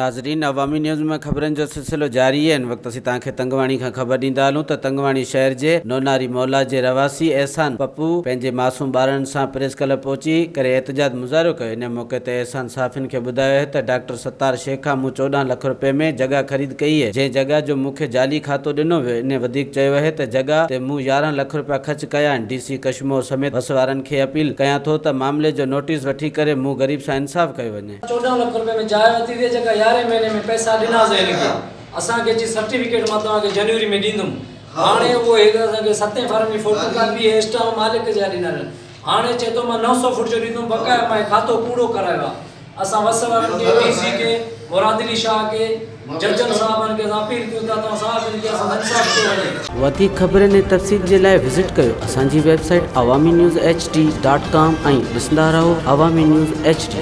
ناظرين عوامي نيوز ۾ خبرن جو سلسلو جاري آهي ان وقت اسين توهان کي تنگواڻي کان خبر ڏيندا هلون ته تنگواڻي شهر جي نوناري محلا جي رهواسي احسان پپو پنهنجي معصوم ٻارڙن سان پريس ڪلب پهچي ڪري احتجاج مظاهرو ڪيو ان موقعي تي احسان صحافين کي ٻڌايو آهي ته ڊاڪٽر ستار شيخ کان مون 14 لک روپيه ۾ جڳهه خريد ڪئي اهي جنهن جڳهه جو مون کي جعلي کاتو ڏنو ويو ان وڌيڪ چيو اهي ته جڳهه تي مون 11 لک روپيا خرچ ڪيا آهن ڊي سي ڪشمور سميت وس وارن کي اپيل ڪيان ٿو ته معاملي جو نوٽيس وٺي ڪري مون غريب سان انصاف ڪيو وڃي. 14 لک روپيه ۾ جاء ورتي هئي جيڪا يارهين مهيني ۾ پئسا ڏناسين هن کي اسان کي چي سرٽيفڪيٽ مان توهان کي جنوري ۾ ڏيندم هاڻي اهو هي اسان کي ستين فارم جي فوٽو ڪاپي ۽ اسٽامپ مالڪ جا ڏنل آهن هاڻي چئي ٿو مان 900 فوٽ جو ڏيندم بقايا مان هي کاتو ڪوڙو ڪرايو آهي اسان وس وارن کي ڊي سي کي مراد علي شاهه کي ججن صاحبن کي اسان اپيل ڪيون ٿا توهان صحافين کي اسان سان انصاف ڪيو وڃي. وڌيڪ خبرن ۽ تفصيل جي لاء وزٽ ڪيو اسان جي website Awami news H D dot com ۽ ڏسندا رهو عوامي نيوز ايڇ ڊي.